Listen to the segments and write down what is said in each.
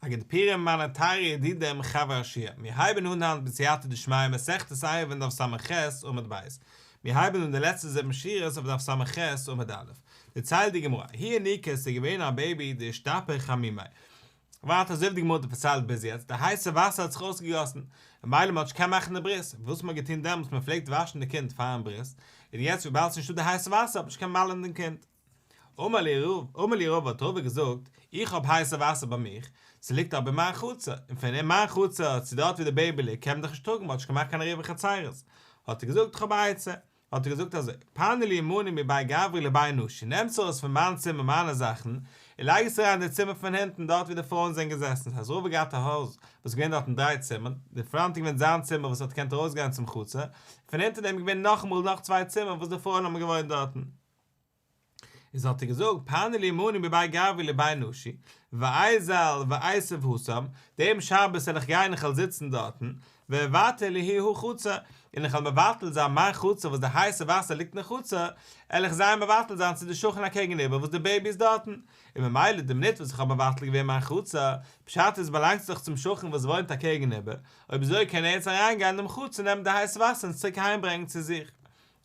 א גוט פורים מיינע טייערע ידידים חברי השיעור, מיר הייבן אן היינט בסייעתא דשמיא מסכת עירובין דף ס"ח עמוד ב', מיר הייבן אן די לעצטע זיבן שורות אויף דף ס"ח עמוד א', דערציילט די גמרא, ההוא ינוקא ס'איז געווען א בעיבי דאשתפך חמימיה, ווייטער אזוי ווי די גמרא האט פארציילט ביז יעצט, די הייסע וואסער האט זיך אויסגעגאסן, ממילא מען האט נישט געקענט מאכן די ברית, וואס מען האט געטון דעמאלטס מען פלעגט וואשן די קינד פארן ברית, און יעצט וויבאלד ס'איז נישטא די הייסע וואסער האט מען נישט געקענט מל'ען דעם קינד. אמר להו רבא, אמר להו רבא האט רבא געזאגט, איך האב הייסע וואסער ביי מיך, ס'ליגט אבער אין מיין חצר, און פון אין מיין חצר צו דארט ווי די בעיבי ליגט קען מען דאך נישט טראגן, מ'האט נישט געמאכט קיין עירובי חצירות. האט ער געזאגט, איך האב א עצה. האט ער געזאגט אזוי, פנו לי מאני מבי גברי לבי נשי, נעמטס ארויס פון מיין צימער מיינע זאכן, און לייג עס אריין אין די צימער פון הינטן דארט ווי די פרויען זענען געזעסן, ס'הייסט רבא האט געהאט א הויז וואס איז געווען דארטן דריי צימערן, די פראנט איז געווען זיין צימער וואס האט געקענט ארויסגיין צום חצר, פון הינטער דעם איז געווען נאכאמאל נאך צוויי צימער וואס די פרויען האבן געוואוינט דארטן. איז האט ער געזאגט פנו לי מאני מבי גברי לבי נשי, ואיזיל ואיתיב התם, דעם שבת וועל איך גיין איך וועל זיצן דארטן, ואיבטל להו הא חצר, און איך וועל מבטל זיין מיין חצר וואס די הייסע וואסער ליגט אין חצר, וועל איך זיי מבטל זיין צו די שכן אקעגן איבער וואס די בעיבי איז דארטן, און ממילא די מינוט וואס איך האב מבטל געווען מיין חצר, פשט איז באלאנגט עס דאך צום שכן וואס וואוינט אקעגן איבער, אויב אזוי קען ער יעצט אריין גיין אין דעם חצר נעמען די הייסע וואסער און צוריק אהיים ברענגען צו זיך.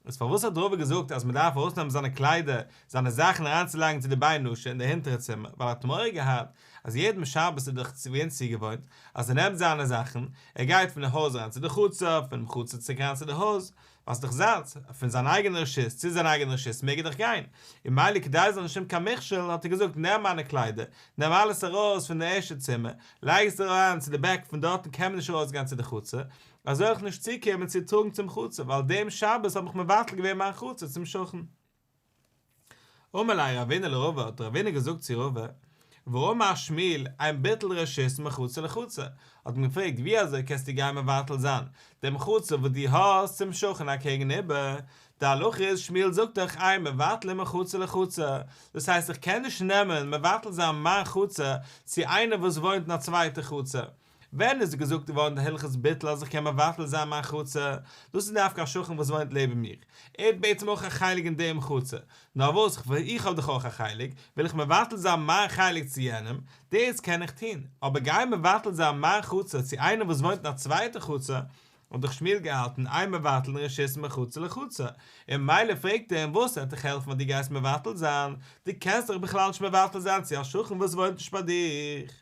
איז פארוואס האט רבא געזאגט אז מען דארף ארויסנעמען זיינע קליידער, זיינע זאכן אריינצולייגן צו די בי נשי אין די הינטערע צימער, ווייל ער האט מורא געהאט אז יעדן שבת איז דאך געווען צוגעוואוינט אז ער נעמט זיינע זאכן, ער גייט פון די הויז אריין צו די חצר, פונעם חצר צוריק אריין צו די הויז, ווייל ס'איז דאך זיינס, פון זיין אייגענע רשות צו זיין אייגענע רשות מעג ער דאך גיין, און ממילא כדי עס זאל נישט האבן קיין מכשול האט ער געזאגט נעם מיינע קליידער, נעם אלעס ארויס פון די ערשטע צימער, לייג עס אריין צו די בעק פון דארטן קען מען נישט ארויסגיין צו די חצר, אזוי וועל איך נישט צוקומען צו טראגן צום חצר, ווייל דעם שבת האב איך מבטל געווען מיין חצר צום שכן. אמר ליה רבינא לרבא, האט רבינא געזאגט צו רבא, והאמר שמואל, אין ביטול רשות מחצר לחצר, האט אים געפרעגט, ווי אזוי קענסטו גיין מבטל זיין דעם חצר וואס דו האסט צום שכן אקעגן איבער, די הלכה איז שמואל זאגט דאך אין מבטלין מחצר לחצר, דאס הייסט איך קען נישט נעמען מבטל זיין מיין חצר צו איינער וואס וואוינט אין א צווייטע חצר, ווען איז געזאגט געווארן די הלכות ביטול אז איך קען מבטל זיין מיין חצר? דאס איז דווקא א שכן וואס וואוינט לעבן מיר, ער האט בעצם אויך א חלק אין דעם חצר, נאר וואס איך האב דאך אויך א חלק, וויל איך מבטל זיין מיין חלק צו יענעם, דאס קען איך טון, אבער גיין מבטל זיין מיין חצר צו איינעם וואס וואוינט אין א צווייטע חצר, האט דאך שמואל געהאלטן אין מבטלין רשות מחצר לחצר, און ממילא פרעגט ער אים וואס וועט דיך העלפן אז דו גייסט מבטל זיין, דו קענסט דאך בכלל נישט מבטל זיין צו א שכן וואס וואוינט נישט ביי דיך.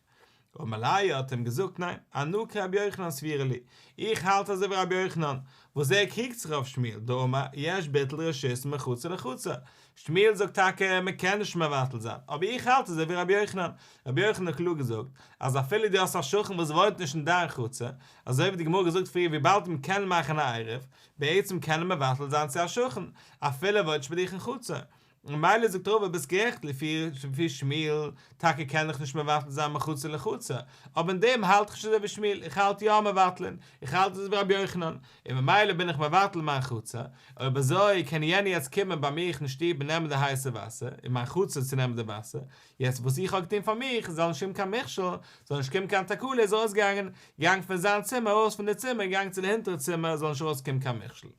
אמר ליה האט אים געזאגט ניין, אנא כרבי יוחנן סבירא לי, איך האלט אזוי ווי רבי יוחנן, וואס ער קריגט זיך אויף שמואל, דאמר יש ביטול רשות מחצר לחצר, שמואל זאגט טאקע מען קען נישט מבטל זיין, אבער איך האלט אזוי ווי רבי יוחנן, רבי יוחנן האט קלאר געזאגט אז אפילו דו האסט א שכן וואס וואוינט נישט אין דיין חצר, אזוי ווי די גמרא געזאגט פריער וויבאלד מען קען מאכן א עירוב, בעצם קען מען מבטל זיין צו א שכן, אפילו ער וואוינט נישט ביי דיך אין חצר, ממילא זאגט רבא ביסט גערעכט לפי שמואל, טאקע קען איך נישט מבטל זיין מחצר לחצר, אבער אין דעם האלט איך נישט אזוי ווי שמואל, איך האלט יא מבטלין, איך האלט אזוי ווי רבי יוחנן, און ממילא בין איך מבטל מיין חצר, אויב אזוי קען יענער יעצט קומען ביי מיך אין שטוב און נעמען די הייסע וואסער, אין מיין חצר צו נעמען די וואסער, יעצט וואס איך האב געטון פאר מיך, זאל נישט קומען קיין מכשול, זאל נישט קומען קיין תקלה, איז ארויסגעגאנגען, געגאנגען פון זיין צימער ארויס פון די צימער און געגאנגען צו די הינטערע צימער, זאל נישט ארויסקומען קיין מכשול.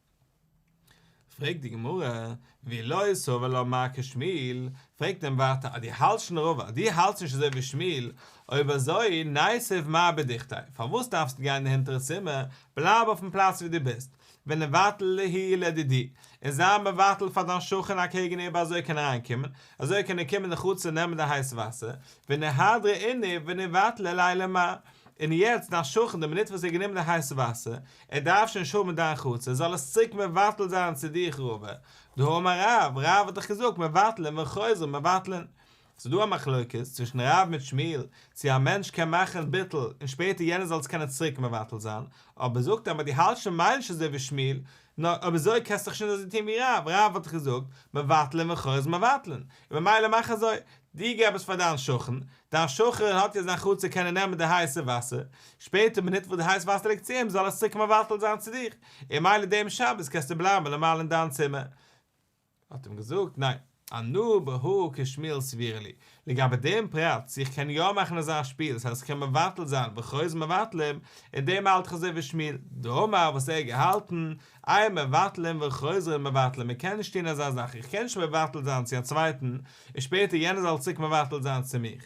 פרעגט די גמרא, ואי לא סבר לה מר כשמואל, פרעגט אים ווייטער אז דו האלטסט שוין רבא, אז דו האלטסט נישט אזוי ווי שמואל, אויב אזוי ניתיב מר בדוכתיה, פארוואס דארפסטו גיין אין די הינטערע צימער, בלייב אויפן פלאץ ווי דו ביסט, וניבטל להו לדידהו, און זיי מבטל פאר דיין שכן אקעגן איבער אזוי קען ער אריינקומען, אזוי קען ער קומען אין די חצר נעמען די הייס וואסער, וניהדרו אינהו וניבטלו ליה למר, און יעצט דיין שכן די מינוט וואס ער האט גענומען די הייסע וואסער, ער דארף שוין נישט האבן דיין חצר, זאל עס צוריק מבטל זיין צו דיך רבא, דהאמר רב, רב האט דאך געזאגט מבטלין וחוזרין מבטלין. ס'איז דא א מחלוקת צווישן רב מיט שמואל צו א מענטש קען מאכן ביטול און שפעטער יענער זאל עס קענען צוריק מבטל זיין, אבער זאגט ער אבער דו האלטסט שוין ממילא נישט אזוי ווי שמואל, נו אויב אזוי קענסטו דאך שוין אזוי טון ווי רב, רב האט דאך געזאגט מבטלין וחוזרין מבטלין, און ממילא מאך אזוי, דו געב עס פאר דיין שכן, דיין שכן האט יעצט זיין חצר קען ער נעמען די הייסע וואסער, שפעטער מינוט וואס די הייסע וואסער ליגט צו אים זאל ער עס צוריק מבטל זיין צו דיך, און ממילא דעם שבת קענסטו בלייבן נארמאל אין דיין צימער. האט אים געזאגט, ניין, אנא בהא כשמואל סבירא לי, לגבי דעם פרט צו איך קען יא מאכן אזא שפיל, דאס הייסט איך קען מבטל זיין וחוזר מבטלים, אין דעם האלט איך אזוי ווי שמואל, דאמר וואס ער האט געהאלטן, אין מבטלין וחוזרין מבטלין, מען קען נישט טון אזא זאך, איך קען נישט מבטל זיין צו א צווייטן, און שפעטער יענער זאל צוריק מבטל זיין צו מיך.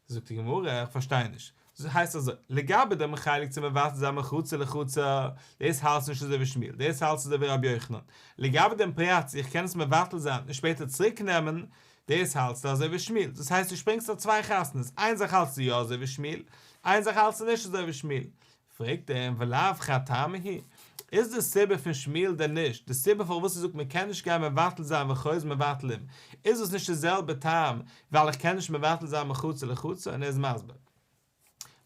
זאגט די גמרא, איך פארשטיי נישט, דאס הייסט אזוי, לגבי דעם חלק צו מבטל זיין מחצר לחצר, דאס האלטסטו נישט אזוי ווי שמואל, דאס האלטסטו אזוי ווי רבי יוחנן, לגבי דעם פרט צו איך קען עס מבטל זיין און שפעטער צוריק נעמען, דאס האלטסטו אזוי ווי שמואל, דאס הייסט דו שפרינגסט אויף צוויי חתונות, איין זאך האלטסטו יא אזוי ווי שמואל, איין זאך האלטסטו נישט אזוי ווי שמואל, פרעגט ער אים ולאו חד טעמא הוא, איז די סיבה פון שמואל דען נישט די סיבה פארוואס ער זאגט מען קען נישט גיין מבטל זיין וחוזר מבטלין, איז דאס נישט די זעלבע טעם ווייל איך קען נישט מבטל זיין מחצר לחצר און ער איז מסביר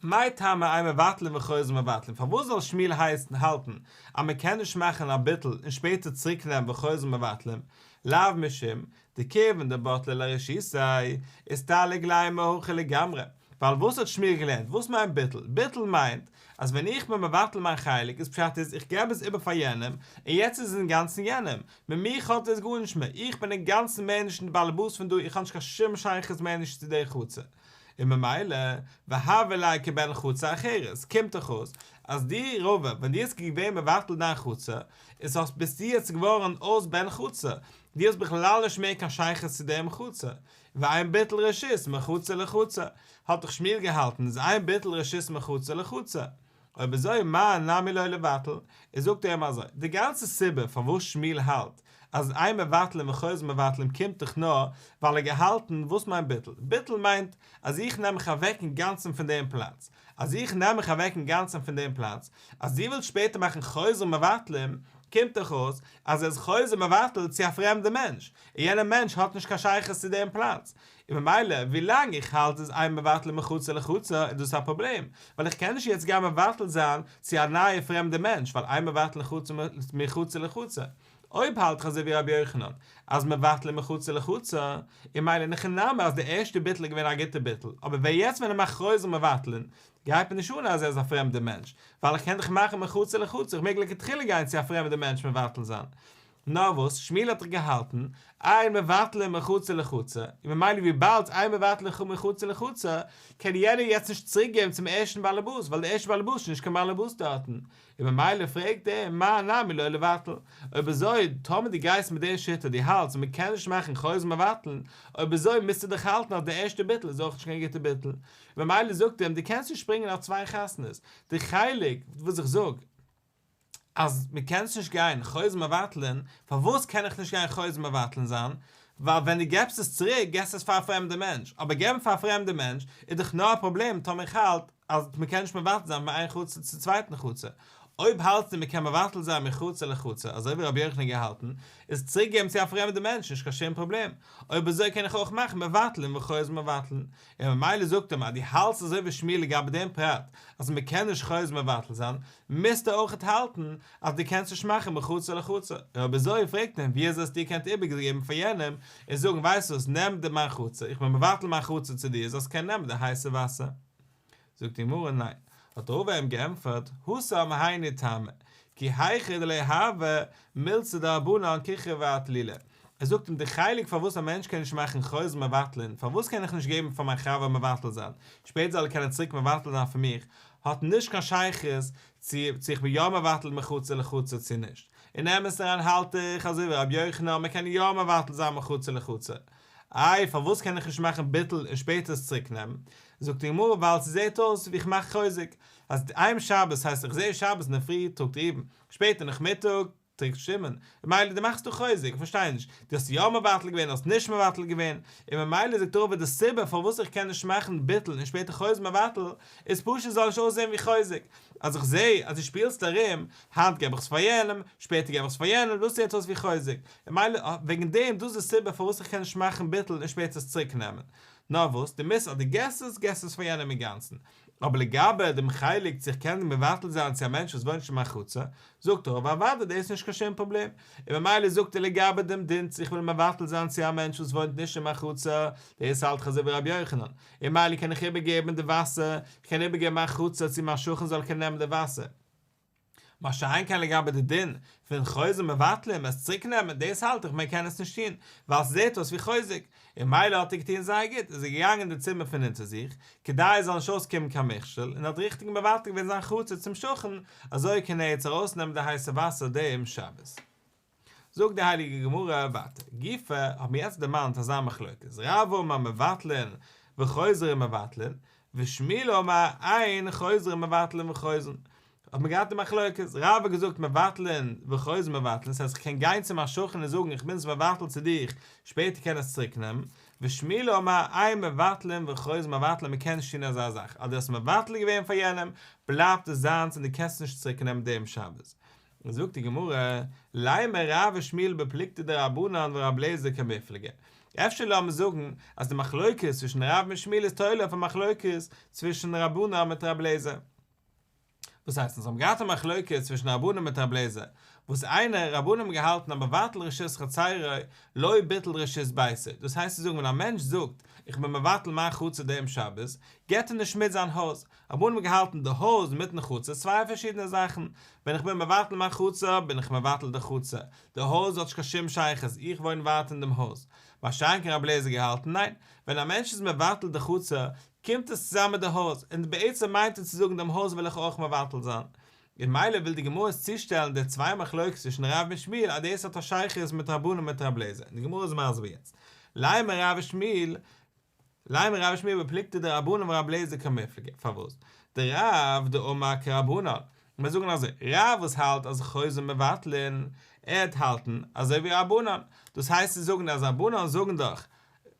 מאי טעמא אין מבטלין וחוזר מבטלין פארוואס זאל שמואל הייסן האלטן אז מען קען נישט מאכן א ביטול און שפעטער צוריק נעמען וחוזר מבטלין לאו משום דכיון דבטליה לרשותיה אסתלק ליה מהכא לגמרי ווייל וואס האט שמואל געלערנט? וואס מיינט ביטול? ביטול מיינט אז ווען איך בין מבטל מיין חלק איז פשט איז איך געב עס איבער פאר יענעם און יעצט איז עס אינגאנצן יענעם, מיט מיך האט עס גארנישט מער, איך בין אינגאנצן מער נישט די באלעבאס פון דא, איך האב נישט קיין שום שייכות מער נישט צו די חצר. און ממילא, והוה ליה כבן חצר אחרת, קומט דאך אויס אז דו רבא ווען דו האסט געווען מבטל דיין חצר, איז האסט ביסטו יעצט געווארן אויס בן חצר, דו האסט בכלל נישט מער קיין שייכות צו דעם חצר, ואין ביטול רשות מחצר לחצר, האט דאך שמואל געהאלטן איז אין ביטול רשות מחצר לחצר, אויב אזוי מאי נמי לא לבטל, איז זאגט ער אים אזוי, די גאנצע סיבה פארוואס שמואל האלט אז אין מבטלין וחוזר מבטלין קומט דאך נאר ווייל ער געהאלטן, וואס מיינט ביטול? ביטול מיינט אז איך נעם מיך אוועק אינגאנצן פון דעם פלאץ, אז איך נעם מיך אוועק אינגאנצן פון דעם פלאץ, אז דו ווילסט שפעטער מאכן חוזר מבטלין, קומט דאך אויס אז ער איז חוזר מבטל צו א פרעמדע מענטש, און יענער מענטש האט נישט קיין שייכות צו דעם פלאץ, און ממילא ווילאנג איך האלט אז אין מבטלין מחצר לחצר איז דאס א פראבלעם, ווייל איך קען נישט יעצט גיין מבטל זיין צו א נייע פרעמדע מענטש ווייל אין מבטלין מחצר לחצר. אויב האלט איך אזוי ווי רבי יוחנן אז מבטלין מחצר לחצר, און מילא אין הכי נמי אז די ערשטע ביטול איז געווען א גוטע ביטול, אבער ווען יעצט ווען ער מאכט חוזר מבטלין, גייט מיר נישט אן אז ער איז א פרעמדע מענטש, ווייל איך קען דאך מאכן מחצר לחצר, איך מעג לכתחילה גיין צו א פרעמדע מענטש מבטל זיין. נאר וואס, שמואל האט דאך געהאלטן, אין מבטלין מחצר לחצר, און ממילא וויבאלד אין מבטלין מחצר לחצר, קען יענער יעצט נישט צוריק געבן צום ערשטן באלעבאס, ווייל דער ערשטער באלעבאס איז נישט קיין באלעבאס דארטן, און ממילא פרעגט ער מאי נמי לא לבטל, אויב אזוי טאמער דו גייסט מיט די שיטה דו האלטסט אז מען קען נישט מאכן חוזר מבטלין, אויב אזוי מוזטו דאך האלטן אז די ערשטע ביטול איז אויך נישט קיין גוטע ביטול, ממילא זאגט ער אים דו קענסט נישט שפרינגען אויף צוויי חתונות, די חלק וואס איך זאג אז מען קען נישט גיין חוזר מבטלין, פארוואס קען איך נישט גיין חוזר מבטלין זיין? ווייל ווען דו געבסט עס צוריק געבסטו עס פאר א פרעמדע מענטש, אבער געבן פאר א פרעמדע מענטש איז דאך נאר א פראבלעם טאמער איך האלט אז מען קען נישט מבטל זיין פון איין חצר צום צווייטן חצר, אויב האלטסטו מען קען מבטל זיין מחצר לחצר אזוי ווי רבי יוחנן געהאלטן, איז צוריק געבן צו א פרעמדע מענטש נישט קיין שום פראבלעם, אויב אזוי קען איך אויך מאכן מבטלין וחוזר מבטלין, און ממילא זאגט אים אז דו האלטסט אזוי ווי שמואל לגבי דעם פרט אז מען קען נישט חוזר מבטל זיין, מוזטו אויכעט האלטן אז דו קענסט נישט מאכן מחצר לחצר, און אויב אזוי פרעגט אים ווי אזוי האסטו געקענט איבערגעבן פאר יענעם און זאגן ווייסט וואס נעם דיר מיין חצר איך בין מבטל מיין חצר צו דיר זאלסט קענען נעמען די הייסע וואסער. זאגט די גמרא ניין, האט רבא אים געענטפערט, התם היינו טעמא, כי היכי דלא הוי מילתא דרבנן כוכבא ואטלולא, ער זאגט אים די חלק פארוואס א מענטש קען נישט מאכן חוזר מבטלין, פארוואס קען איך נישט געבן פאר מיין חבר מבטל זיין, שפעטער זאל ער קענען צוריק מבטל זיין פאר מיך, האט נישט קיין שייכות צו צו איך בין יא מבטל מחצר לחצר צו נישט. אין אמת אריין האלט איך אזוי ווי רבי יוחנן מען קען יא מבטל זיין מחצר לחצר. איי פארוואס קען איך נישט מאכן ביטול און שפעטער עס צוריק נעמען? זאגט די גמרא ווייל ס'זעט אויס ווי איך מאך חוזק אז איין שבת הייסט איך זעה שבת אינדערפרי טראגט ראובן, שפעטער נאכמיטאג טראגט שמעון, ממילא דו מאכסט דא חוזק, איך פארשטיי נישט, דו האסט יא מבטל געווען האסט נישט מבטל געווען, און ממילא זאגט רבא די סיבה פארוואס איך קען נישט מאכן ביטול און שפעטער חוזר מבטל איז פשוט ס'זאל נישט אויסזען ווי חוזק, אז איך זעה אז דו שפילסט ארום, היינט געב איך עס פאר יענעם, שפעטער געב איך עס פאר יענעם, דאס זעט אויס ווי חוזק, ממילא וועגן דעם דאס איז די סיבה פארוואס איך קען נישט מאכן ביטול און שפעטער עס צוריק נעמען. נאר וואס, דו מוזט אז דו געסט עס, געסט עס פאר יענעם אינגאנצן. אבער לגבי דעם חלק צו איך קען מבטל זיין צו א מענטש וואס וואוינט נישט אין מיין חצר, זאגט רבא אוודאי דאס איז נישט קיין שום פראבלעם, און ממילא זאגט ער לגבי דעם דין צו איך וויל מבטל זיין צו א מענטש וואס וואוינט נישט אין מיין חצר, דאס האלט איך אזוי ווי רבי יוחנן, און ממילא קען איך איבערגעבן די וואסער, איך קען איבערגעבן מיין חצר צו מיין שכן זאל קענען נעמען די וואסער. מה שאין כן לגבי די דין פון חוזר מבטלין עס צוריק נעמען, דאס האלט איך מען קען עס נישט טון, ווייל ס'זעט אויס ווי חוזק, און מילא האט ער געטון זייער גוט, איז ער געגאנגען אין די צימער פון אונטער זיך, כדי עס זאל נישט אויסקומען קיין מכשול, און האט ריכטיג מבטל געווען זיין חצר צום שכן, אזוי קען ער יעצט ארויסנעמען די הייסע וואסער דעם שבת. זאגט די הייליגע גמרא ווייטער, גופא האט מען יעצט דערמאנט אזא מחלוקת, רב אמר מבטלין. וחוזרין מבטלין, ושמואל אמר אין חוזרין מבטלין וחוזרין. האט מען געהאט די מחלוקת, רב האט געזאגט מבטלין וחוזרין מבטלין, ס'הייסט איך קען גיין צו מיין שכן און זאגן איך בין עס מבטל צו דיך, שפעטער קען ער עס צוריק נעמען, ושמואל אמר אין מבטלין וחוזרין מבטלין מען קען נישט טון אזא זאך, אז דו האסט מבטל געווען פאר יענעם, בלייבט עס זיינס און דו קענסט נישט צוריק נעמען דעם שבת. זאגט די גמרא, לימא רב ושמואל בפלוגתא דרבנן ורבי אליעזר קמיפלגי. אפשר לאמיר זאגן אז די מחלוקת צווישן רב און שמואל איז תולה אויף א מחלוקת צווישן רבנן מיט רבי אליעזר. וואס הייסט אונז האבן געהאט א מחלוקת צווישן רבנן מיט רבי אליעזר, וואס איינער, רבנן האבן געהאלטן המבטל רשות חצירו לא ביטל רשות ביתו, דאס הייסט צו זאגן ווען א מענטש זאגט איך בין מבטל מיין חצר דעם שבת, געבט ער נישט מיט זיין הויז, רבנן האבן געהאלטן די הויז מיטן חצר צוויי פארשידענע זאכן, ווען איך בין מבטל מיין חצר בין איך מבטל די חצר, די הויז האט נישט קיין שום שייכות, איך וואוין ווייטער אין דעם הויז. מה שאין כן רבי אליעזר געהאלטן ניין, ווען א מענטש איז מבטל די חצר קומט עס צוזאם מיט די הויז, און בעצם מיינט ער צו זאגן דעם הויז וויל איך אויך מבטל זיין. און ממילא וויל די גמרא עס צושטעלן די צוויי מחלוקת צווישן רב און שמואל אז דאס האט א שייכות מיט רבנן מיט רבי אליעזר, און די גמרא איז מסביר יעצט, לימא רב ושמואל, לימא רב ושמואל בפלוגתא דרבנן ורבי אליעזר קמיפלגי, פארוואס? דרב דאמר כרבנן, מיר זאגן אזוי, רב וואס האלט אז חוזרין ומבטלין, ער וועט האלטן אזוי ווי רבנן, דאס הייסט צו זאגן אז רבנן זאגן דאך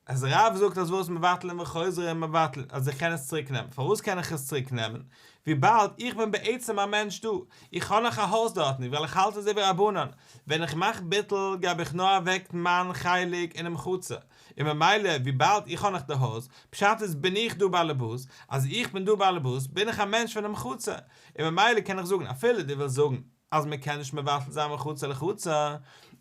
אז רב זאגט אז וואס מבטלין וחוזרין מבטלין אז איך קען עס צוריק נעמען, פארוואס קען איך עס צוריק נעמען? וויבאלד איך בין בעצם א מענטש דא, איך האב נאך א הויז דארטן, ווייל איך האלט אזוי ווי רבנן, ווען איך מאך ביטול געב איך נאר אוועק מיין חלק אינעם חצר, און ממילא וויבאלד איך האב נאך די הויז, פשט איז בין איך דא באלעבאס, אז איך בין דא באלעבאס בין איך א מענטש פונעם חצר, און ממילא קען איך זאגן אפילו דו ווילסט זאגן אז מען קען נישט מבטל זיין מחצר לחצר,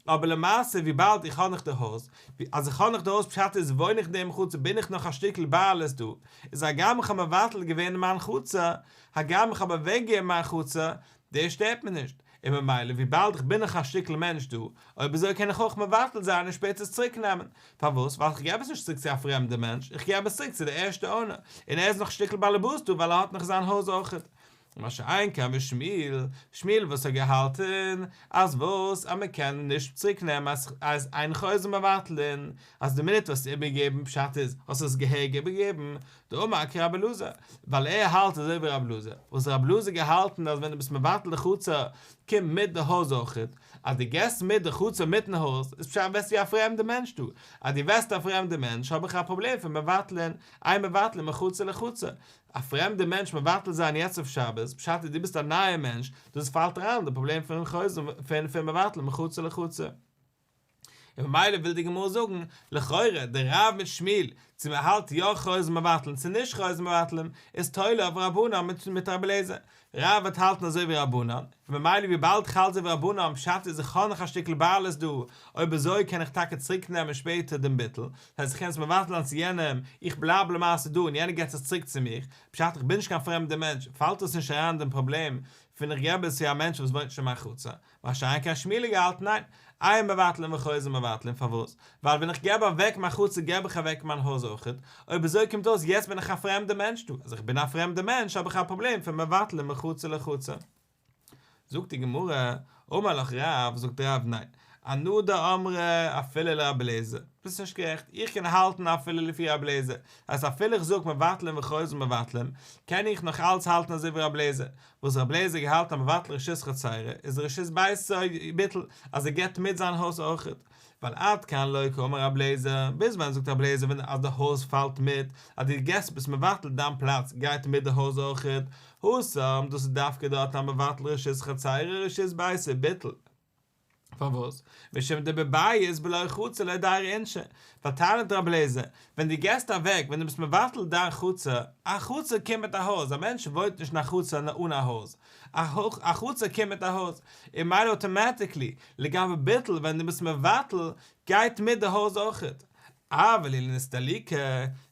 אבער למעשה וויבאלד איך האב נאך די הויז, אז איך האב נאך די הויז פשט איז וואוין איך אין דעם חצר בין איך נאך א שטיקל בעלות דא, איז הגם איך האב מבטל געווען מיין חצר, הגם איך האב אוועקגעגעבן מיין חצר, דאס שטערט מיר נישט, און ממילא וויבאלד איך בין נאך א שטיקל מענטש דא, אויב אזוי קען איך אויך מבטל זיין און שפעטער עס צוריק נעמען. פארוואס? ווייל איך געב עס נישט צוריק צו א פרעמדע מענטש, איך געב עס צוריק צו די ערשטע owner, און ער איז נאך שטיקל באלעבאס דא ווייל ער האט נאך זיין הויז אויכעט. מה שאין כן ושמואל, שמואל וואס האט געהאלטן אז וואס? אז מען קען נישט צוריק נעמען אז אין חוזרין ומבטלין, אז די מינוט האסט איבערגעגעבן פשט איז האסט עס געהעריג איבערגעגעבן, דאמר כרבי אלעזר, ווייל ער האלט אזוי ווי רבי אלעזר, וואס רבי אלעזר געהאלטן אז ווען דו ביסט מבטל די חצר קומט מיט די הויז אויכעט, אז דו געסט מיט די חצר מיטן הויז איז פשט ווערסטו ווי א פרעמדע מענטש דא, אז דו ווערסט א פרעמדע מענטש האב איך א פראבלעם פון מבטלין, אין מבטלין מחצר לחצר, א פרעמדע מענטש מבטל זיין יעצט אויף שבת, פשט איז דו ביסט א נייע מענטש, דאס פאלט אריין אין די פראבלעם פון חוזר פון מבטלין מחצר לחצר. און ממילא וויל די גמרא זאגן, לכאורה, די רב מיט שמואל, צו מען האלט יא חוזר מבטלין צו נישט חוזר מבטלין, איז תולה אויף רבנן מיט רבי אליעזר. רב וועט האלטן אזוי ווי רבנן, און ממילא וויבאלד איך האלט אזוי ווי רבנן פשט איז איך האב נאך א שטיקל בעלות דא, אויב אזוי קען איך טאקע צוריק נעמען שפעטער דעם ביטול, דאס הייסט איך קען עס מבטל זיין צו יענעם, איך בלייב למעשה דא און יענער געבט עס צוריק צו מיך, פשט איך בין נישט קיין פרעמדער מענטש, פאלט עס נישט אריין אין דעם פראבלעם פון איך געב עס צו א מענטש וואס וואוינט נישט אין מיין חצר. מה שאין כן שמואל האט געהאלטן ניין, אין מבטלין וחוזרין מבטלין, פארוואס? ווייל ווען איך געב אוועק מיין חצר געב איך אוועק מיין הויז אויכעט, אויב אזוי קומט אויס יעצט בין איך א פרעמדע מענטש דא, אז איך בין א פרעמדע מענטש האב איך א פראבלעם פון מבטלין מחצר לחצר. זאגט די גמרא, אמר לך רב, זאגט רב ניין, אנא דאמרי אפילו לרבי אליעזר, ביסט נישט גערעכט, איך קען האלטן אפילו לפי רבי אליעזר, אז אפילו איך זאג מבטלין וחוזרין מבטלין, קען איך נאך אלץ האלטן אזוי ווי רבי אליעזר, וואס רבי אליעזר געהאלטן המבטל רשות חצירו איז רשות ביתו ביטל אז ער געבט מיט זיין הויז אויכעט, ווייל עד כאן לא קאמר רבי אליעזר, ביז ווען זאגט רבי אליעזר ווען אז די הויז פאלט מיט, אז דו געסט ביסט מבטל דיין פלאץ גייט מיט די הויז אויכעט, התם דאס איז דווקא דארט המבטל רשות חצירו רשות ביתו ביטל. פארוואס? משום דבבית בלא חצר לא דיירי אינשי, ווייל טענה'ט רבי אליעזר, ווען דו געסט אוועק, ווען דו ביסט מבטל דיין חצר, א חצר קומט מיט א הויז, א מענטש וואוינט נישט אין א חצר אן א הויז, א חצר קומט מיט א הויז, און ממילא automatically, לגבי ביטול ווען דו ביסט מבטל, גייט מיט די הויז אויכעט. אבל אי לנסתלוקי,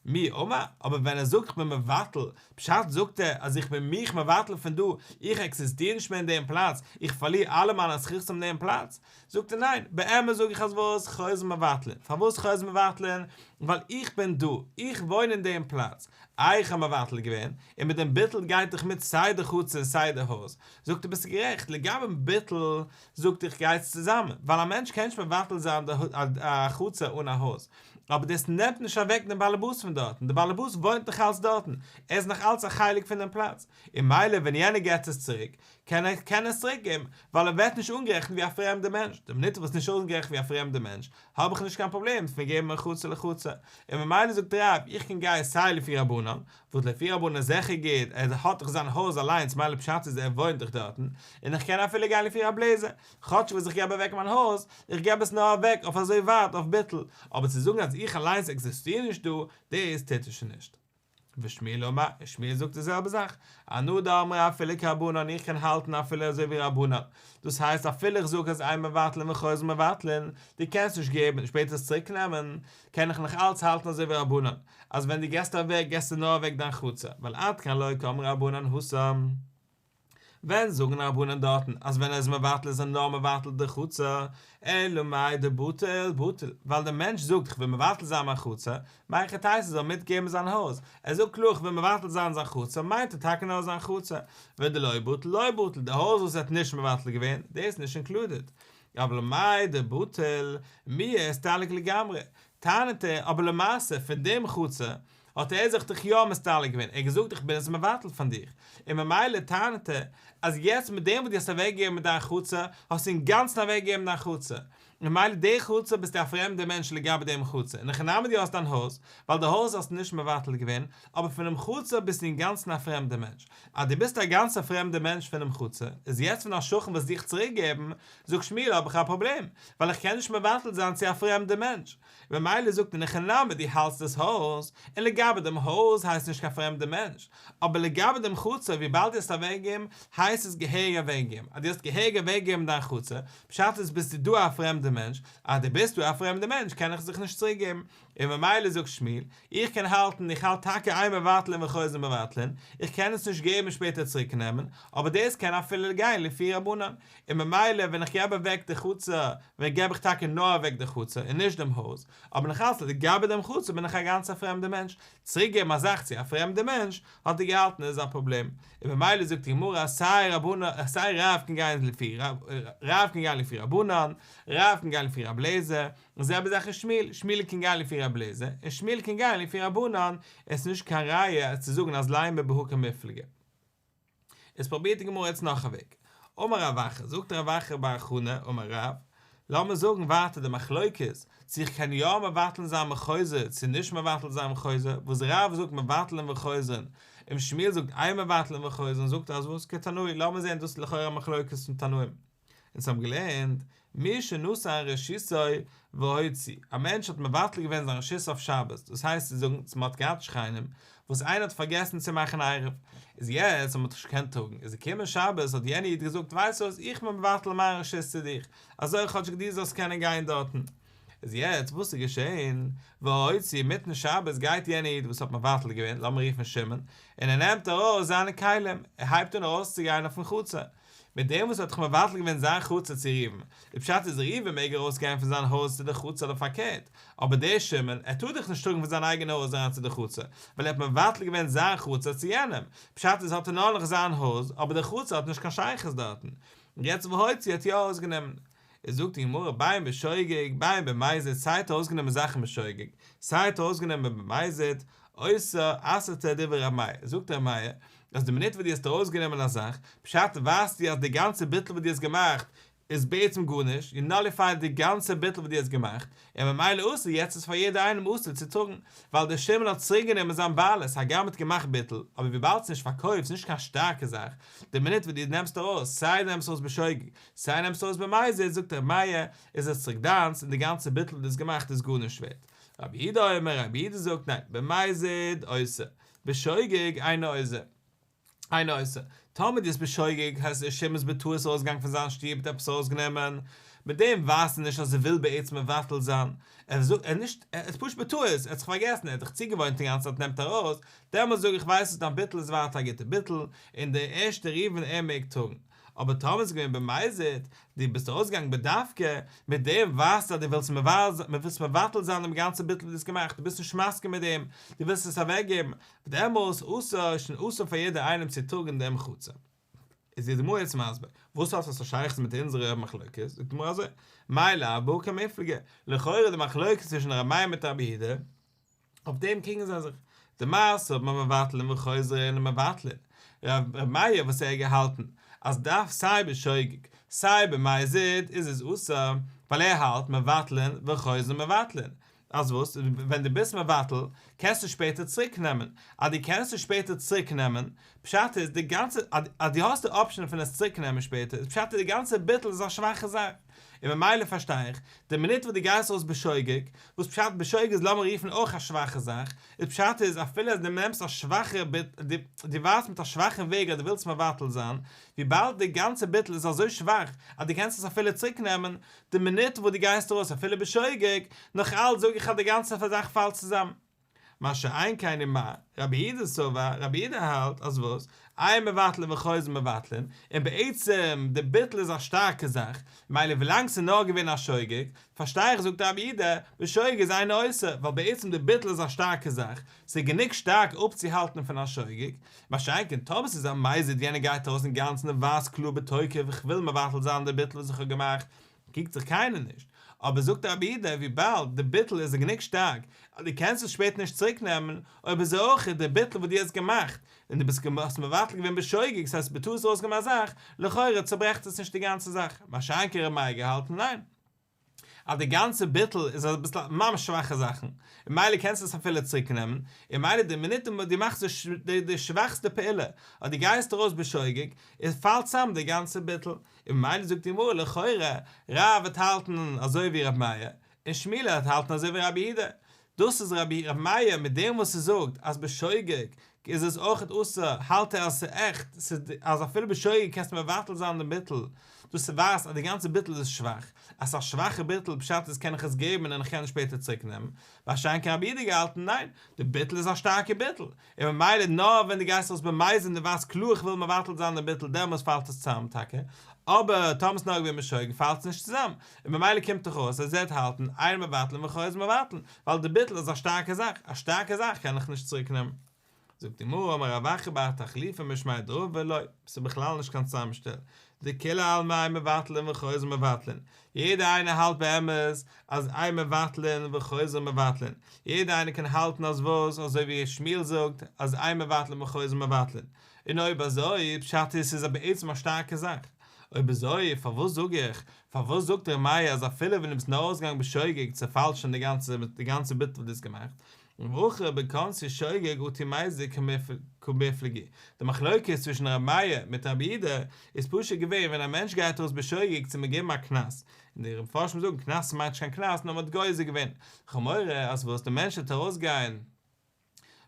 מי אמר, אבער ווען ער זאגט איך בין מבטל, פשט זאגט ער אז איך בין מיך מבטל פון דא, איך עקזיסטיר נישט מער אין דעם פלאץ, איך פארליר אלע מיינע זכותים אין דעם פלאץ, זאגט ער ניין, באמת זאג איך אז וואס, חוזר מבטלין, פארוואס חוזר מבטלין, ווייל איך בין דא, איך וואוין אין דעם פלאץ, איי איך האב מבטל געווען, און מיט דעם ביטול גייט דאך מיט סיי די חצר און סיי די הויז, זאגט ער ביסט גערעכט, לגבי ביטול, זאגט איך גייטס צוזאמען, ווייל א מענטש קען נישט מבטל זיין א חצר אן א הויז, אבער דאס נעמט נישט אוועק דעם באלעבאס פון דארט. דארטן, דער באלעבאס וואוינט נאך אלץ דארטן, ער איז נאך אלץ א חלק פון דעם פלאץ, און מילא ווען יענער געט עס צוריק, קען ער קען עס צוריק געבן, ווייל ער ווערט נישט אנגערעכנט ווי א פרעמדער מענטש, די מינוט וואס נישט אנגערעכנט ווי א פרעמדער מענטש, האב איך נישט קיין פראבלעם פון געבן מחצר לחצר, און ממילא זאגט רב, איך קען גיין סיי לפי רבנן, וואס לפי רבנן איז זיכער גוט, ער האט דאך זיין הויז אליינס מילא פשט איז ער וואוינט דאך דארטן, און איך קען אפילו גיין לפי רב לעזער, כאטש וואס איך געב אוועק מיין הויז, איך געב עס נאר אוועק אויף אזוי ווייט אויף ביטול, אבער צו זאגן אז איך אליינס עקזיסטיר נישט דא, דאס טוט ער שוין נישט. ושמואל אמר, און שמואל זאגט די זעלבע זאך, אנא דאמרי אפילו כרבנן איך קען האלטן אפילו אזוי ווי רבנן, דאס הייסט אפילו איך זאג אז אין מבטלין וחוזרין ומבטלין, דו קענסט נישט געבן און שפעטער עס צוריק נעמען, קען איך נאך אלץ האלטן אזוי ווי רבנן, אז ווען דו געסט אוועק געסטו נאר אוועק דיין חצר, ווייל עד כאן לא קאמרי רבנן התם. ווען זאגן רבנן דארטן אז ווען ער איז מבטל איז ער נאר מבטל די חצר, אלא מאי דבטיל בטיל, ווייל דער מענטש זאגט איך וויל מבטל זיין מיין חצר, מהיכי תיתי ער זאל מיטגעבן זיין הויז, ער זאגט קלאר איך וויל מבטל זיין זיין חצר מיינט ער טאקע נאר זיין חצר, ודלא בטיל לא בטיל, די הויז וואס ער האט נישט מבטל געווען, דאס איז נישט אינקלודעד. אבל מאי דבטיל, מיהא אסתלק לגמרי, טענה'ט ער, אבער למעשה פון דעם חצר האט ער זיך דאך יא מסתלק געווען, ער האט געזאגט איך בין עס מבטל פון דיך, און ממילא טענה'ט ער אז יעצט מיט דעם וואס דו האסט אוועק געגעבן מיט דיין חצר, האסטו אינגאנצן אוועק געגעבן דיין חצר, און ממילא די חצר ביסטו א פרעמדער מענטש לגבי דעם חצר, אין הכי נמי דו האסט דיין הויז, ווייל די הויז האסטו נישט מבטל געווען, אבער פונעם חצר ביסטו אינגאנצן א פרעמדער מענטש, אז דו ביסט א גאנצער פרעמדער מענטש פונעם חצר, איז יעצט ווען א שכן וויל עס דיך צוריק געבן, זאגט שמואל האב איך א פראבלעם, ווייל איך קען נישט מבטל זיין צו א פרעמדער מענטש, ממילא זאגט ער אין הכי נמי דו האלטסט דאס הויז, און לגבי דעם הויז הייסט נישט קיין פרעמדע מענטש, אבער לגבי דעם חצר וויבאלד דו האסט אוועקגעגעבן הייסט עס געהעריג אוועקגעגעבן, אז דו האסט געהעריג אוועקגעגעבן דיין חצר, פשט איז ביסטו דא א פרעמדע מענטש, אז דו ביסט דא א פרעמדע מענטש קען איך זיך נישט צוריקגעבן, און ממילא זאגט שמואל, איך קען האלטן, איך האלט טאקע אין מבטלין וחוזרין ומבטלין, איך קען עס נישט געבן און שפעטער צוריק נעמען, אבער דאס קען אפילו גיין לפי רבנן, און ממילא ווען איך געב אוועק די חצר, ווען געב איך טאקע נאר אוועק די חצר און נישט דעם הויז, אבער נאך אלץ לגבי דעם חצר בין איך א גאנץ א פרעמדע מענטש, צוריק געבן א זאך צו א פרעמדע מענטש, האט ער געהאלטן איז א פראבלעם, און ממילא זאגט די גמרא אז סיי רבנן סיי רב קען גיין לפי רב קען גיין לפי רבנן, רב קען גיין לפי רב לעזער, און זעלבע זאך איז שמואל, שמואל קען גיין לפי רב לעזער, און שמואל קען גיין לפי רבנן, עס איז נישט קיין ראיה צו זאגן אז לימא בהא קמיפלגי. איז פרובירט די גמרא יעצט נאך א וועג. אמר רב אחא, זאגט רב אחא בר חנא, אמר רב, לאמיר זאגן ווייטער די מחלוקת, צו איך קען יא מבטל זיין וחוזר צו נישט מבטל זיין וחוזר, וואס רב זאגט מבטלין וחוזרין, און שמואל זאגט אין מבטלין וחוזרין, זאגט ער אז וואס כתנאי, לאמיר זען דאס איז לכאורה א מחלוקת פון תנאים. אונז האבן געלערנט, מי שנתן רשותו והוציא, א מענטש האט מבטל געווען זיין רשות אויף שבת, דאס הייסט צו זאגן, צו מען האט געהאט שכנים, וואס איינער האט פארגעסן צו מאכן עירוב, איז יעצט אז מען האט נישט געקענט טראגן, איז געקומען שבת האט יענער איד געזאגט, ווייסט וואס, איך בין מבטל מיין רשות צו דיך, אזוי כאטשיג דו זאלסט קענען גיין דארטן. איז יעצט וואס איז געשען, והוציא, אינמיטן שבת גייט יענער איד וואס האט מבטל געווען, לאמיר רופן שמעון, און ער נעמט ארויס זיינע כלים, ער הייבט אן ארויסצוגיין אויפן חצר, מיט דעם וואס ער האט דאך מבטל געווען זיין חצר צו ראובן, די פשט איז ראובן מעג ארויס גיין פון זיין הויז צו די חצר אדער פארקערט, אבער דער שמעון, ער טאר דאך נישט טראגן פון זיין אייגענע הויז אריין צו די חצר, ווייל ער האט מבטל געווען זיין חצר צו יענעם, פשט איז האט ער נאר נאך זיין הויז, אבער די חצר האט נישט קיין שייכות דארטן. יעצט והוציא האט יא ארויסגענומען. איז זאגט די גמרא בין בשוגג בין במזיד סיי האט ער ארויסגענומען זאכן בשוגג, סיי האט ער ארויסגענומען במזיד, אוסר אסר'ט ער דברי ר' מאיר, זאגט ר' מאיר, אז די מינוט וואס דו האסט ארויסגענומען א זאך, פשט ווייזטו אז די גאנצע ביטול וואס דו האסט געמאכט איז בעצם גארנישט, יו נאליפייד די גאנצע ביטול וואס דו האסט געמאכט, און ממילא אסור, יעצט איז פאר יעדער איינעם אסור צו טראגן, ווייל דער שמעון האט צוריק גענומען זיין בעלות, הגם ער האט געמאכט ביטול, אבער וויבאלד ס'איז נישט פארקויפט, ס'איז נישט קיין שטארקע זאך, די מינוט וואס דו נעמסט ארויס, סיי דו נעמסט ארויס בשוגג, סיי נעמסט ארויס במזיד, זאגט ר' מאיר, איז עס צוריק דיינס, און די גאנצע ביטול וואס דו האסט געמאכט איז גארנישט ווערט. רבי יהודה אומר, רבי יהודה זאגט, ניין, במזיד אוסר, בשוגג אינו אוסר. אינו אוסר. טאמער דו האסט בשוגג, הייסט דער שמעון איז בטעות ארויסגעגאנגען פון זיין שטוב האט עפעס ארויסגענומען, מיט דעם ווייזט ער נישט אז ער וויל בעצם מבטל זיין, ער זאגט ער נישט, ער איז פשוט בטעות, ער האט זיך פארגעסן, ער האט זיך צוגעוואוינט די גאנצע צייט נעמט ארויס, דעמאלס זאג איך ווייסט וואס דיין ביטול איז ווייטער א גוטע ביטול, און דער ערשטער ראובן ער מעג טראגן. אבער טאמער איז געווען במזיד, דו ביסט ארויסגעגאנגען בדווקא, מיט דעם ווייזטו אז דו ווילסט מבטל זיין דעם גאנצן ביטול וואס דו האסט געמאכט, דו ביסט נישט מסכים מיט דעם, דו ווילסט עס אוועקגעבן, דעמאלס אסור, איז שוין אסור פאר יעדער איינעם צו טראגן דעם חצר. איז די גמרא יעצט מסביר, וואס האט עס א שייכות מיט אונזערע מחלוקת? זאגט די גמרא אזוי, מאי לאו בהא קמיפלגי, לכאורה די מחלוקת צווישן ר' מאיר מיט רבי יהודה, אויף דעם קריגן זיי זיך. דמר סבר מבטלין וחוזרין ומבטלין. ר' מאיר וואס ער האט געהאלטן אז דארף סיי בשוגג סיי במזיד איז עס אסור, ווייל ער האלט מבטלין וחוזרין ומבטלין, אז וואס? ווען דו ביסט מבטל קענסטו שפעטער צוריק נעמען, אז דו קענסט עס שפעטער צוריק נעמען, פשט איז די גאנצע, אז דו האסט די אפשען פון עס צוריק נעמען שפעטער, איז פשט איז די גאנצע ביטול איז א שוואכע זאך, און ממילא פארשטיי איך, די מינוט וואס דו גייסט ארויס בשוגג, וואס פשט בשוגג איז לאמיר רופן אויך א שוואכע זאך, איז פשט איז אפילו אז דו נעמסט א שוואכע ביט, דו ווייזט מיט א שוואכן וועג אז דו ווילסט מבטל זיין, וויבאלד די גאנצע ביטול איז אזוי שוואך אז דו קענסט עס אפילו צוריק נעמען, די מינוט וואס דו גייסט ארויס אפילו בשוגג, נאך אלץ זאג איך אז די גאנצע זאך פאלט צוזאם. מה שאין כן ומר רבי יהודה סבר, רבי יהודה האלט אז וואס? אין מבטלין וחוזרין ומבטלין, און בעצם די ביטול איז א שטארקע זאך, מילא ווילאנג ס'איז נאר געווען א שוגג, פארשטיי איך זאגט רבי יהודה, בשוגג איז אינו אוסר, ווייל בעצם די ביטול איז א שטארקע זאך, ס'איז גענוג שטארק אפצוהאלטן פון א שוגג, מה שאין כן טאמער ס'איז א מזיד יענער גייט ארויס אינגאנצן און ווייזט קלאר בתוקף איך וויל מבטל זיין די ביטול וואס איך האב געמאכט, קוקט זיך קיינער נישט, אבער זאגט רבי יהודה וויבאלד די ביטול איז גענוג שטארק אז דו קענסט עס שפעטער נישט צוריק נעמען, אויב אזוי אויך איז די ביטול וואס דו האסט געמאכט און דו ביסט האסט מבטל געווען בשוגג ס'הייסט בטעות ארויסגענומען א זאך, לכאורה צוברעכט עס נישט די גאנצע זאך, מה שאין כן רבי מאיר געהאלטן ניין. אז די גאנצע ביטול איז אביסל ממש שוואכע זאכן, און מילא קענסטו עס אפילו צוריק נעמען, און מילא די מינוט דו מאכסט די שוואכסטע פעולה, אז דו גייסט ארויס בשוגג, איז פאלט צאם די גאנצע ביטול, און ממילא זאגט די גמרא לכאורה, רב וועט האלטן אזוי ווי ר' מאיר, און שמואל וועט האלטן אזוי ווי רבי יהודה. דאס איז רבי ר' מאיר מיט דעם וואס ער זאגט אז בשוגג איז עס אויכעט אסור, האלט ער אז ס'איז עכט, ס'איז אז אפילו בשוגג קענסטו מבטל זיין דעם ביטול, דאס ווייזט אז די גאנצע ביטול איז שוואך, אז ס'איז א שוואכע ביטול פשט איז קען איך עס געבן און איך קען עס שפעטער צוריק נעמען, מה שאין כן רבי יהודה געהאלטן ניין, די ביטול איז א שטארקע ביטול, און ממילא נאר ווען דו גייסט ארויס במזיד און דו ווייזט קלאר איך וויל מבטל זיין דעם ביטול דעמאלס פאלט עס צוזאם טאקע, אבער טאמער ס'איז נאר געווען בשוגג פאלט עס נישט צוזאם, און ממילא קומט דאך אויס אז ער וועט האלטן אין מבטלין וחוזרין ומבטלין, ווייל די ביטול איז א שטארקע זאך, א שטארקע זאך קען איך נישט צוריק נעמען. זאגט די גמרא אמר רב אחא בר תחליפא משמיה דרבא לא, ס'איז בכלל נישט קיין צוזאמשטעל, דכולי עלמא אין מבטלין וחוזרין ומבטלין, יעדער איינער האלט באמת אז אין מבטלין וחוזרין ומבטלין, יעדער איינער קען האלטן אז וואס, אזוי ווי שמואל זאגט אז אין מבטלין וחוזרין ומבטלין, און אויב אזוי פשט איז ס'איז א בעצם א שטארקע זאך, אויב אזוי פארוואס זאג איך, פארוואס זאגט ר' מאיר אז אפילו ווען דו ביסט נאר ארויסגעגאנגען בשוגג צעפאלט שוין די גאנצע די גאנצע ביטול וואס דו האסט געמאכט, והכא בקנסו שוגג אטו מזיד קמיפלגי, די מחלוקת צווישן ר' מאיר מיט רבי יהודה איז פשוט געווען ווען א מענטש גייט ארויס בשוגג צו מען געבן א קנס, און די מפרשים זאגן קנס מיינט נישט קיין קנס נאר מען האט גוזר געווען כ'האב מורא אז וואס די מענטש וועט ארויסגיין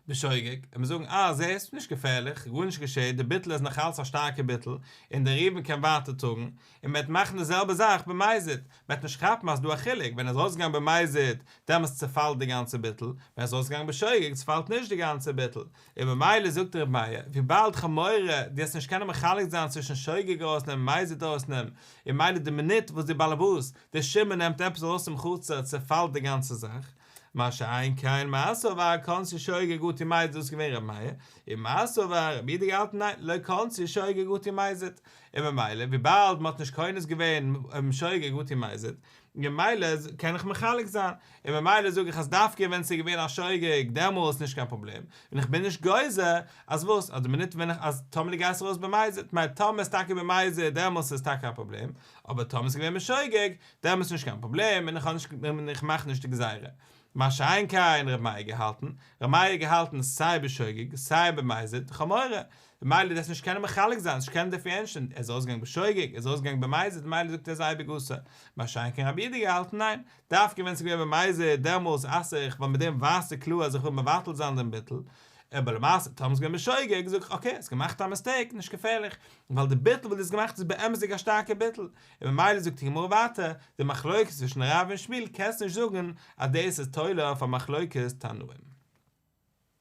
בשוגג, און מיר זאגן אה זעסט, נישט געפערליך, גארנישט געשעט, די ביטול איז נאך אלץ א שטארקע ביטול, און דער ראובן קען ווייטער טראגן, און מען וועט מאכן די זעלבע זאך במזיד, מען וועט נישט כאפן אז ס'דא א חילוק, ווען ער איז ארויסגעגאנגען במזיד, דעמאלטס צעפאלט די גאנצע ביטול, ווען ער איז ארויסגעגאנגען בשוגג צעפאלט נישט די גאנצע ביטול, און ממילא זאגט ר' מאיר, וויבאלד כ'האב מורא דו וועסט נישט קענען מחלק זיין צווישן שוגג ארויסנעמען און מזיד ארויסנעמען, און ממילא די מינוט וואס די באלעבאס, דער שמעון נעמט עפעס ארויס צום חצר צעפאלט די גאנצע זאך, מה שאין כן מר סבר קנסו שוגג אטו מזיד דאס איז געווען ר' מאיר, און מר סבר רבי יהודה געהאלטן ניין לא קנסו שוגג אטו מזיד, און ממילא וויבאלד מ'האט נישט קונס געווען שוגג אטו מזיד, ממילא קען איך מחלק זיין, און ממילא זאג איך אז דווקא ווען ס'איז געווען א שוגג דעמאלס נישט קיין פראבלעם, און איך בין נישט גוזר אז וואס אז די מינוט ווען איך אז טאמער דו גייסט ארויס במזיד, מילא טאמער איז טאקע במזיד דעמאלס איז טאקע א פראבלעם, אבער טאמער ס'איז געווען בשוגג דעמאלס איז נישט קיין פראבלעם און איך האב נישט און איך מאך נישט די גזירה. מה שאין כן ר' מאיר געהאלטן, ר' מאיר געהאלטן סיי בשוגג סיי במזיד, איך האב מורא, ממילא דו וועסט נישט קענען מחלק זיין, נישט קענען דיפערענשן, ער איז ארויסגעגאנגען בשוגג, ער איז ארויסגעגאנגען במזיד, ממילא זאגט ער איז אייביג אסור. מה שאין כן רבי יהודה געהאלטן ניין, דווקא ווען ס'איז געווען במזיד דעמאלס אסר איך ווייל מיט דעם ווייזטו קלאר אז איך וויל מבטל זיין דעם ביטול, אבער למעשה טאמער ס'איז געווען בשוגג זאג איך אקעי האסט געמאכט א מיסטעיק נישט געפערליך, ווייל די ביטול וואס דו האסט געמאכט איז באמת'דיג א שטארקע ביטול, און ממילא זאגט די גמרא ווייטער, די מחלוקת צווישן רב און שמואל קענסט נישט זאגן אז דאס איז תולה אויף א מחלוקת תנאים.